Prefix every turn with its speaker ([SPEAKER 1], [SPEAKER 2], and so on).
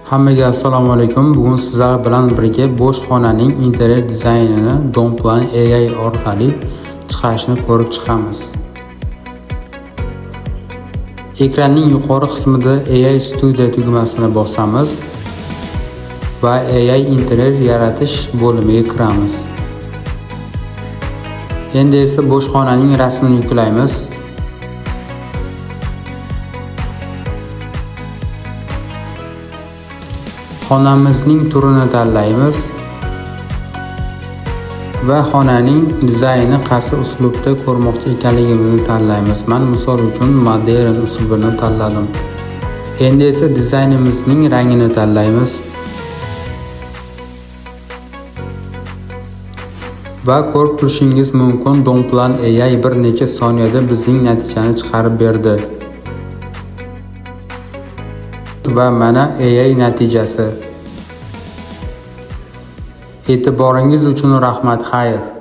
[SPEAKER 1] Hammaga assalomu alaykum. Bugun sizlar bilan birga bo'sh xonaning interyer dizaynini Domplan AI orqali chiqarishni ko'rib chiqamiz. Ekranning yuqori qismida AI Studio tugmasini bosamiz va AI interyer yaratish bo'limiga kiramiz. Endi esa bo'sh xonaning rasmini yuklaymiz. Xonamizning turini tanlaymiz va xonaning dizayni qaysi uslubda ko'rmoqchi ekanligimizni tanlaymiz. Men misol uchun modern uslubini tanladim. Endi esa dizaynimizning rangini tanlaymiz. Va ko'rib turishingiz mumkin, Domplan AI bir necha soniyada bizning natijani chiqarib berdi. Va mana AI natijasi. E'tiboringiz uchun rahmat, xayr.